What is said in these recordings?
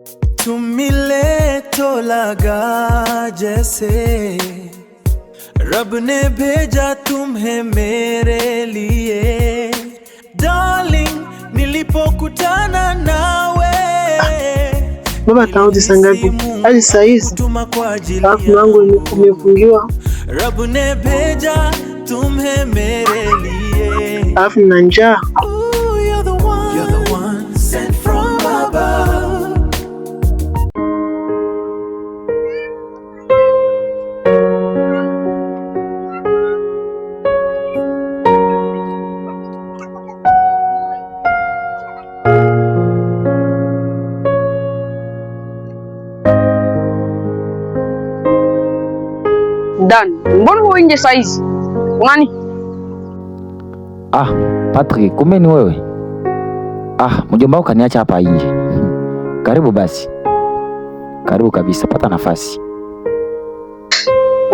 तुम मिले तो लगा जैसे रब ने भेजा तुम्हें मेरे लिए darling, nilipokutana nawe Baba atarudi saa ngapi? Hadi saa hizi kutuma kwa ajili alafu mlango umefungiwa, रब ने भेजा तुम्हें मेरे लिए alafu nina njaa. Ooh, you're the one, you're the one sent from above. Dan, mbona wewe nje saizi? Unani? Ah, Patrick, kumbe ni wewe. Ah, mjomba wako kaniacha hapa nje. Karibu basi. Karibu kabisa, pata nafasi.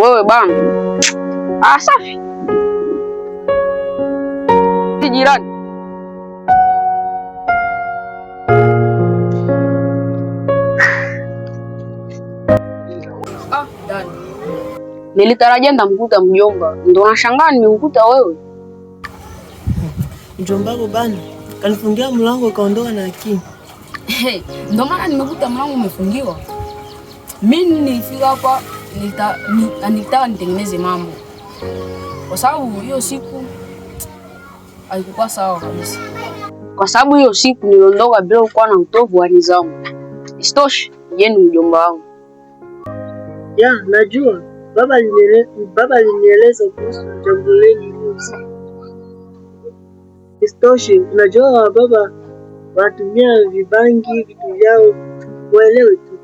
Wewe bana. Ah, safi. Jirani. Ah, Dan. Nilitarajia nitamkuta mjomba, ndo nashangaa nimekukuta wewe. Mjomba wako bana kanifungia mlango kaondoka na akili. Hey, ndo maana nimekuta mlango umefungiwa. Mimi nilifika hapa nilitaka nitengeneze mambo, kwa sababu hiyo siku haikuwa sawa kabisa, kwa sababu hiyo siku niliondoka bila kuwa na utovu wa nidhamu. Isitoshe, yeye ni mjomba wangu. Ya, najua baba alinieleza kuhusu jambo lenu hiyo siku. Isitoshe, unajua baba wanatumia vibangi vitu vyao, waelewe tu.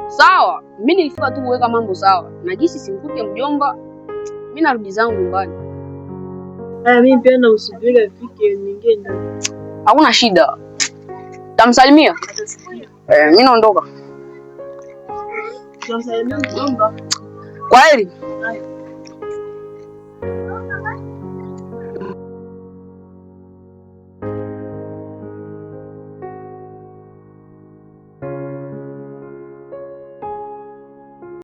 Sawa, mimi nilifika tu kuweka mambo sawa, na jinsi simkute mjomba, mimi narudi zangu nyumbani. Haya, mimi pia namsubiri afike niingie ndani. Hakuna shida, tamsalimia. Mimi naondoka. Tutamsalimia mjomba. Kwa heri. Haya.